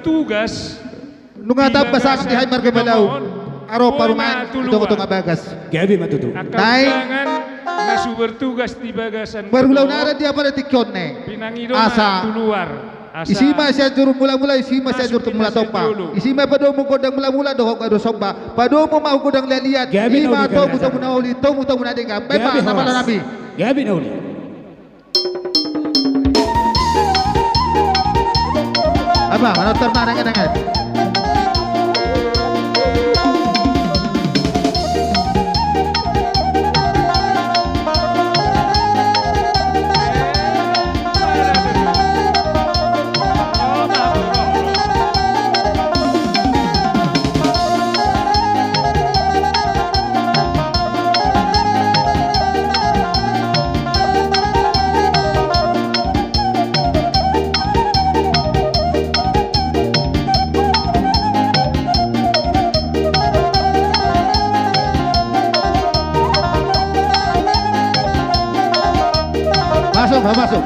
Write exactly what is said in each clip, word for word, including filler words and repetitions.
Tugas. Nunga tamba sakti hami marga Balaun. Aro parumaen di tongatonga bagas. Gabe ma tutu. Naeng. Angka undangan na so bertugas di bagasan. Marulaularan di apala tingki on ne. Pinangido ma tu luar. Asa. Isi ma Sianjur Mulamula, isi ma Sianjur Mulamula Tompa. Isi ma padomu gondang mulamula dohot gondang somba. Padomu ma gondang liatliat. Gabe na uli. Ima tomutomu na uli, tomutomu na denggan. Gabe horas. Baen ma na pala nami. Gabe na uli. Apa, mana tertarik dengan? Masuk, masuk.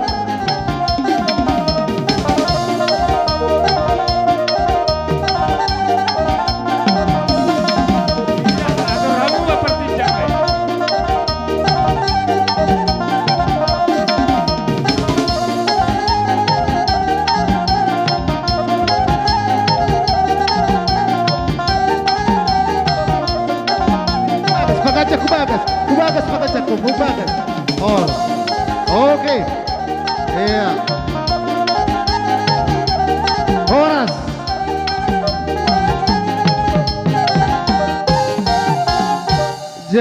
Bagas, bagas, bagas, bagas, bagas, bagas. Oh. Oke. Iya.